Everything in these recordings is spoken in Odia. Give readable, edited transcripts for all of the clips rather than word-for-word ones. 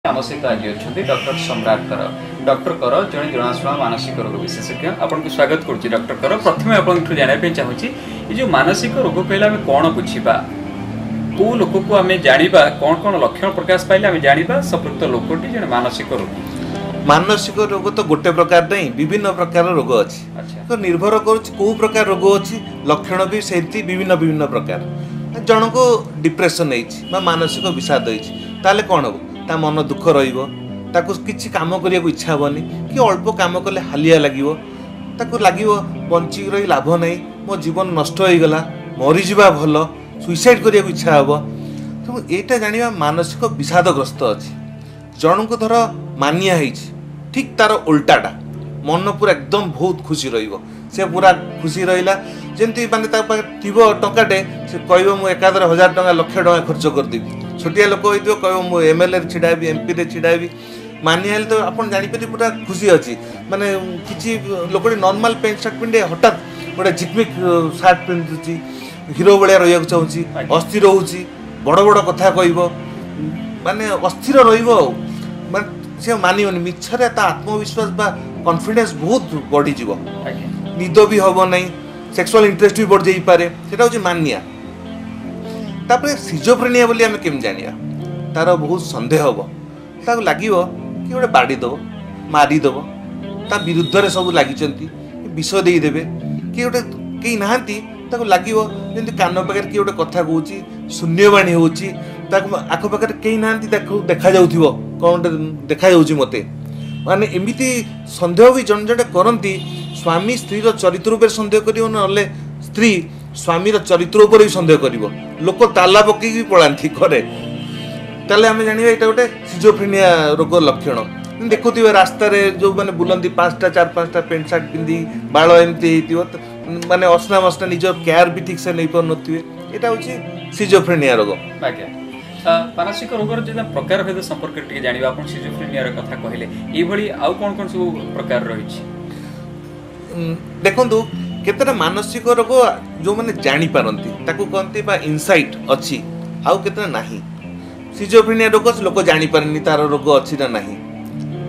ଆମ ସହିତ ଆଜି ଅଛନ୍ତି ଡକ୍ଟର ସମ୍ରାଟ କର। ଡକ୍ଟର କର ଜଣେ ଜଣାଶୁଣା ମାନସିକ ରୋଗ ବିଶେଷଜ୍ଞ। ଆପଣଙ୍କୁ ସ୍ୱାଗତ କରୁଛି ଡକ୍ଟର କର। ପ୍ରଥମେ ଆପଣଙ୍କଠୁ ଜାଣିବା ପାଇଁ ଚାହୁଁଛି, ଏ ଯେଉଁ ମାନସିକ ରୋଗ କହିଲେ ଆମେ କ'ଣ ବୁଝିବା? କେଉଁ ଲୋକକୁ ଆମେ ଜାଣିବା, କ'ଣ କ'ଣ ଲକ୍ଷଣ ପ୍ରକାଶ ପାଇଲେ ଆମେ ଜାଣିବା ସମ୍ପୃକ୍ତ ଲୋକଟି ଜଣେ ମାନସିକ ରୋଗୀ? ମାନସିକ ରୋଗ ତ ଗୋଟେ ପ୍ରକାର ନାହିଁ, ବିଭିନ୍ନ ପ୍ରକାର ରୋଗ ଅଛି। ତ ନିର୍ଭର କରୁଛି କେଉଁ ପ୍ରକାର ରୋଗ ଅଛି, ଲକ୍ଷଣ ବି ସେମିତି ବିଭିନ୍ନ ବିଭିନ୍ନ ପ୍ରକାର। ଜଣକୁ ଡିପ୍ରେସନ୍ ହେଇଛି ବା ମାନସିକ ବିଷାଦ ହେଇଛି, ତାହେଲେ କ'ଣ ହେବ? ତା ମନ ଦୁଃଖ ରହିବ, ତାକୁ କିଛି କାମ କରିବାକୁ ଇଚ୍ଛା ହେବନି କି ଅଳ୍ପ କାମ କଲେ ହାଲିଆ ଲାଗିବ, ତାକୁ ଲାଗିବ ବଞ୍ଚିକି ରହି ଲାଭ ନାହିଁ, ମୋ ଜୀବନ ନଷ୍ଟ ହେଇଗଲା, ମରିଯିବା ଭଲ, ସୁଇସାଇଡ଼ କରିବାକୁ ଇଚ୍ଛା ହେବ। ତେଣୁ ଏଇଟା ଜାଣିବା ମାନସିକ ବିଷାଦଗ୍ରସ୍ତ ଅଛି। ଜଣଙ୍କୁ ଧର ମାନିଆ ହେଇଛି, ଠିକ୍ ତାର ଓଲଟାଟା, ମନ ପୁରା ଏକଦମ ବହୁତ ଖୁସି ରହିବ, ସେ ପୁରା ଖୁସି ରହିଲା ଯେମିତି ମାନେ ତା ପାଖରେ ଥିବ ଟଙ୍କାଟେ, ସେ କହିବ ମୁଁ ଏକାଥରେ 1000 ଟଙ୍କା ଲକ୍ଷ ଟଙ୍କା ଖର୍ଚ୍ଚ କରିଦେବି। ଛୋଟିଆ ଲୋକ ହେଇଥିବ, କହିବ ମୁଁ ଏମ୍ଏଲ୍ଏରେ ଛିଡ଼ା ହେବି, ଏମ୍ପିରେ ଛିଡ଼ା ହେବି। ମାନିଆ ହେଲେ ତ ଆପଣ ଜାଣିପାରିବେ ପୁରା ଖୁସି ଅଛି। ମାନେ କିଛି ଲୋକଟି ନର୍ମାଲ ପ୍ୟାଣ୍ଟ ସାର୍ଟ ପିନ୍ଧେ, ହଠାତ୍ ଗୋଟେ ଝିକମିକ୍ ସାର୍ଟ ପିନ୍ଧୁଛି, ହିରୋ ଭଳିଆ ରହିବାକୁ ଚାହୁଁଛି, ଅସ୍ଥିର ହେଉଛି, ବଡ଼ ବଡ଼ କଥା କହିବ, ମାନେ ଅସ୍ଥିର ରହିବ। ଆଉ ମାନେ ସେ ମାନିବନି, ମିଛରେ ତା ଆତ୍ମବିଶ୍ୱାସ ବା କନଫିଡେନ୍ସ ବହୁତ ବଢ଼ିଯିବ, ନିଦ ବି ହେବ ନାହିଁ, ସେକ୍ସୁଆଲ ଇଣ୍ଟରେଷ୍ଟ ବି ବଢ଼ିଯାଇପାରେ। ସେଇଟା ହେଉଛି ମାନିଆ। ତାପରେ ସିଜୋଫ୍ରେନିଆ ବୋଲି ଆମେ କେମିତି ଜାଣିବା? ତାର ବହୁତ ସନ୍ଦେହ ହେବ, ତାକୁ ଲାଗିବ କି ଗୋଟେ ବାଡ଼ି ଦେବ, ମାରିଦେବ, ତା ବିରୁଦ୍ଧରେ ସବୁ ଲାଗିଛନ୍ତି, ବିଷ ଦେଇଦେବେ, କି ଗୋଟେ କେହି ନାହାନ୍ତି, ତାକୁ ଲାଗିବ ଯେମିତି କାନ ପାଖରେ କିଏ ଗୋଟେ କଥା କହୁଛି, ଶୂନ୍ୟବାଣୀ ହେଉଛି, ତାକୁ ଆଖପାଖରେ କେହି ନାହାନ୍ତି, ତାକୁ ଦେଖାଯାଉଥିବ କ'ଣ ଗୋଟେ ଦେଖାଯାଉଛି ମୋତେ। ମାନେ ଏମିତି ସନ୍ଦେହ ବି ଜଣେ ଜଣେ କରନ୍ତି। ସ୍ୱାମୀ ସ୍ତ୍ରୀର ଚରିତ୍ର ଉପରେ ସନ୍ଦେହ କରିବ, ନହେଲେ ସ୍ତ୍ରୀ ସ୍ୱାମୀର ଚରିତ୍ର ଉପରେ ବି ସନ୍ଦେହ କରିବ। ଲୋକ ତାଲା ପକେଇକି ବି ପଳାନ୍ତି ଘରେ। ତାହେଲେ ଆମେ ଜାଣିବା ଏଇଟା ଗୋଟେ ସିଜୋଫ୍ରେନିଆ ରୋଗ ଲକ୍ଷଣ। ଦେଖୁଥିବେ ରାସ୍ତାରେ ଯେଉଁମାନେ ବୁଲନ୍ତି, 5ଟା 4 5ଟା ପ୍ୟାଣ୍ଟ ସାର୍ଟ ପିନ୍ଧି, ବାଳ ଏମିତି ହେଇଥିବ, ମାନେ ଅସନା ମସନା, ନିଜ କେୟାର ବି ଠିକ୍ସେ ନେଇପାରୁନଥିବେ, ଏଇଟା ହେଉଛି ସିଜୋଫ୍ରେନିଆ ରୋଗ। ଆଜ୍ଞା, ମାନସିକ ରୋଗର ଯେତେ ପ୍ରକାର ଭେଦ ସମ୍ପର୍କରେ ଟିକେ ଜାଣିବା। ଆପଣ ସିଜୋଫ୍ରେନିଆର କଥା କହିଲେ, ଏଇଭଳି ଆଉ କ'ଣ କ'ଣ ସବୁ ପ୍ରକାର ରହିଛି? ଦେଖନ୍ତୁ, କେତେଟା ମାନସିକ ରୋଗ ଯେଉଁମାନେ ଜାଣିପାରନ୍ତି ତାକୁ କହନ୍ତି ବା ଇନସାଇଟ୍ ଅଛି, ଆଉ କେତେଟା ନାହିଁ। ସିଜୋଫ୍ରେନିଆ ରୋଗ ଲୋକ ଜାଣିପାରେନି ତାର ରୋଗ ଅଛି ନା ନାହିଁ,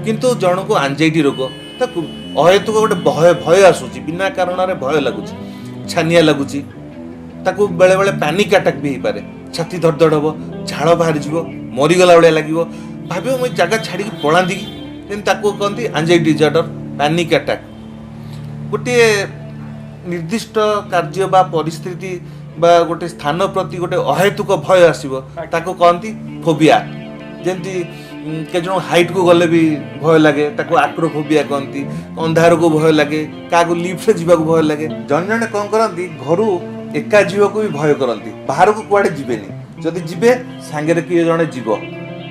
କିନ୍ତୁ ଜଣକୁ ଆଞ୍ଜାଇଟି ରୋଗ, ତାକୁ ଅହେତୁକ ଗୋଟେ ଭୟ ଭୟ ଆସୁଛି, ବିନା କାରଣରେ ଭୟ ଲାଗୁଛି, ଛାନିଆ ଲାଗୁଛି, ତାକୁ ବେଳେବେଳେ ପ୍ୟାନିକ୍ ଆଟାକ୍ ବି ହେଇପାରେ, ଛାତି ଧଡ଼ଧଡ଼ ହେବ, ଝାଳ ବାହାରିଯିବ, ମରିଗଲା ଭଳିଆ ଲାଗିବ, ଭାବିବ ମୁଁ ଏ ଜାଗା ଛାଡ଼ିକି ପଳାନ୍ତି କି, ଯେମିତି ତାକୁ କହନ୍ତି ଆଞ୍ଜାଇଟି ଡିଜଅର୍ଡ଼ର, ପ୍ୟାନିକ୍ ଆଟାକ୍। ଗୋଟିଏ ନିର୍ଦ୍ଦିଷ୍ଟ କାର୍ଯ୍ୟ ବା ପରିସ୍ଥିତି ବା ଗୋଟେ ସ୍ଥାନ ପ୍ରତି ଗୋଟେ ଅହେତୁକ ଭୟ ଆସିବ, ତାକୁ କହନ୍ତି ଫୋବିଆ। ଯେମିତି କେତେ ଜଣ ହାଇଟ୍କୁ ଗଲେ ବି ଭୟ ଲାଗେ, ତାକୁ ଆକ୍ରୋଫୋବିଆ କହନ୍ତି। ଅନ୍ଧାରକୁ ଭୟ ଲାଗେ, କାହାକୁ ଲିଫ୍ଟରେ ଯିବାକୁ ଭୟ ଲାଗେ। ଜଣେ ଜଣେ କ'ଣ କରନ୍ତି, ଘରୁ ଏକା ଯିବାକୁ ବି ଭୟ କରନ୍ତି, ବାହାରକୁ କୁଆଡ଼େ ଯିବେନି, ଯଦି ଯିବେ ସାଙ୍ଗରେ କିଏ ଜଣେ ଯିବ,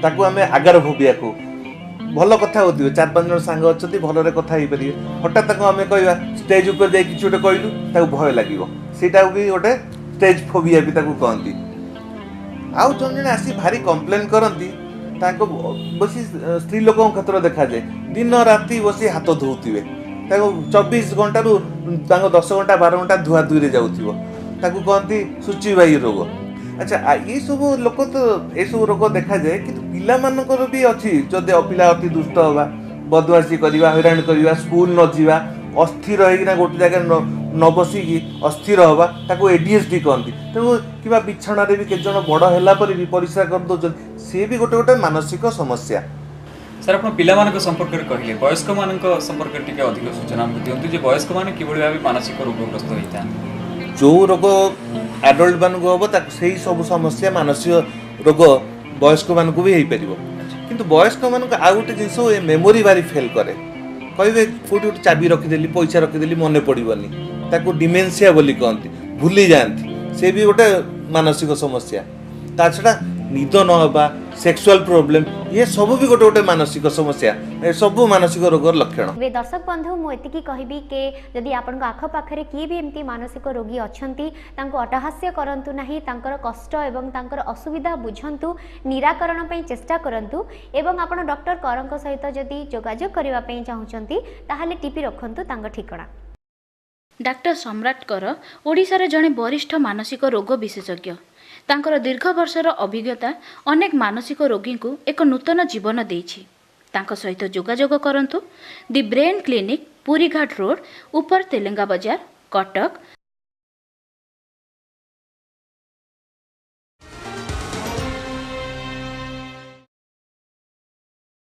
ତାକୁ ଆମେ ଆଗାରୋଫୋବିଆ କହୁ। ଭଲ କଥା ହେଉଥିବେ, 4 5 ଜଣ ସାଙ୍ଗ ଅଛନ୍ତି, ଭଲରେ କଥା ହେଇପାରିବେ, ହଠାତ୍ ତାକୁ ଆମେ କହିବା ଷ୍ଟେଜ୍ ଉପରେ ଯାଇ କିଛି ଗୋଟେ କହିଲୁ, ତାକୁ ଭୟ ଲାଗିବ, ସେଇଟାକୁ ବି ଗୋଟେ ଷ୍ଟେଜ୍ ଫୋବିଆ ବି ତାକୁ କହନ୍ତି। ଆଉ ଜଣେ ଜଣେ ଆସି ଭାରି କମ୍ପ୍ଲେନ୍ କରନ୍ତି, ତାଙ୍କ ବସି ସ୍ତ୍ରୀ ଲୋକଙ୍କ କ୍ଷେତ୍ରରେ ଦେଖାଯାଏ, ଦିନ ରାତି ବସି ହାତ ଧୋଉଥିବେ, ତାକୁ 24 ଘଣ୍ଟାରୁ ତାଙ୍କ 10 ଘଣ୍ଟା 12 ଘଣ୍ଟା ଧୁଆ ଧୁଇରେ ଯାଉଥିବ, ତାକୁ କହନ୍ତି ସୂଚୀବାହୀ ରୋଗ। ଆଚ୍ଛା, ଏଇସବୁ ଲୋକ ତ ଏସବୁ ରୋଗ ଦେଖାଯାଏ, କିନ୍ତୁ ପିଲାମାନଙ୍କର ବି ଅଛି। ଯଦି ପିଲା ଅତି ଦୁଷ୍ଟ ହେବା, ବଦମାସି କରିବା, ହଇରାଣ କରିବା, ସ୍କୁଲ ନ ଯିବା, ଅସ୍ଥିର ହେଇକିନା ଗୋଟେ ଜାଗାରେ ନ ବସିକି ଅସ୍ଥିର ହେବା, ତାକୁ ADHD କହନ୍ତି। ତେଣୁ କିମ୍ବା ବିଛଣାରେ ବି କେତେଜଣ ବଡ଼ ହେଲା ପରେ ବି ପରିସ୍ରା କରିଦେଉଛନ୍ତି, ସିଏ ବି ଗୋଟେ ଗୋଟେ ମାନସିକ ସମସ୍ୟା। ସାର୍, ଆପଣ ପିଲାମାନଙ୍କ ସମ୍ପର୍କରେ କହିଲେ, ବୟସ୍କମାନଙ୍କ ସମ୍ପର୍କରେ ଟିକେ ଅଧିକ ସୂଚନା ଆମକୁ ଦିଅନ୍ତୁ ଯେ ବୟସ୍କମାନେ କିଭଳି ଭାବେ ମାନସିକ ରୋଗଗ୍ରସ୍ତ ହୋଇଥାନ୍ତି। ଯେଉଁ ରୋଗ ଆଡଲ୍ଟମାନଙ୍କୁ ହେବ, ତାକୁ ସେଇ ସବୁ ସମସ୍ୟା ମାନସିକ ରୋଗ ବୟସ୍କମାନଙ୍କୁ ବି ହେଇପାରିବ। କିନ୍ତୁ ବୟସ୍କମାନଙ୍କୁ ଆଉ ଗୋଟେ ଜିନିଷ, ଏ ମେମୋରି ଭାରି ଫେଲ୍ କରେ। କହିବେ କେଉଁଠି ଗୋଟେ ଚାବି ରଖିଦେଲି, ପଇସା ରଖିଦେଲି, ମନେ ପଡ଼ିବନି, ତାକୁ ଡିମେନ୍ସିଆ ବୋଲି କହନ୍ତି, ଭୁଲି ଯାଆନ୍ତି, ସେ ବି ଗୋଟେ ମାନସିକ ସମସ୍ୟା। ତା ଛଡ଼ା ନିଦ ନ ହେବା, ସେକ୍ସୁଆଲ ପ୍ରୋବ୍ଲେମ୍, ଇଏ ସବୁ ବି ଗୋଟେ ଗୋଟେ ମାନସିକ ସମସ୍ୟା, ଏସବୁ ମାନସିକ ରୋଗର ଲକ୍ଷଣ। ଏବେ ଦର୍ଶକ ବନ୍ଧୁ, ମୁଁ ଏତିକି କହିବି କି ଯଦି ଆପଣଙ୍କ ଆଖପାଖରେ କିଏ ବି ଏମିତି ମାନସିକ ରୋଗୀ ଅଛନ୍ତି, ତାଙ୍କୁ ଅଟହାସ୍ୟ କରନ୍ତୁ ନାହିଁ, ତାଙ୍କର କଷ୍ଟ ଏବଂ ତାଙ୍କର ଅସୁବିଧା ବୁଝନ୍ତୁ, ନିରାକରଣ ପାଇଁ ଚେଷ୍ଟା କରନ୍ତୁ। ଏବଂ ଆପଣ ଡକ୍ଟର କରଙ୍କ ସହିତ ଯଦି ଯୋଗାଯୋଗ କରିବା ପାଇଁ ଚାହୁଁଛନ୍ତି, ତାହେଲେ ଟିପି ରଖନ୍ତୁ ତାଙ୍କ ଠିକଣା। ଡାକ୍ତର ସମ୍ରାଟ କର ଓଡ଼ିଶାର ଜଣେ ବରିଷ୍ଠ ମାନସିକ ରୋଗ ବିଶେଷଜ୍ଞ। ତାଙ୍କର ଦୀର୍ଘ ବର୍ଷର ଅଭିଜ୍ଞତା ଅନେକ ମାନସିକ ରୋଗୀଙ୍କୁ ଏକ ନୂତନ ଜୀବନ ଦେଇଛି। ତାଙ୍କ ସହିତ ଯୋଗାଯୋଗ କରନ୍ତୁ the brain clinic, Purighat road, ଉପର ତେଲେଙ୍ଗା ବଜାର, କଟକ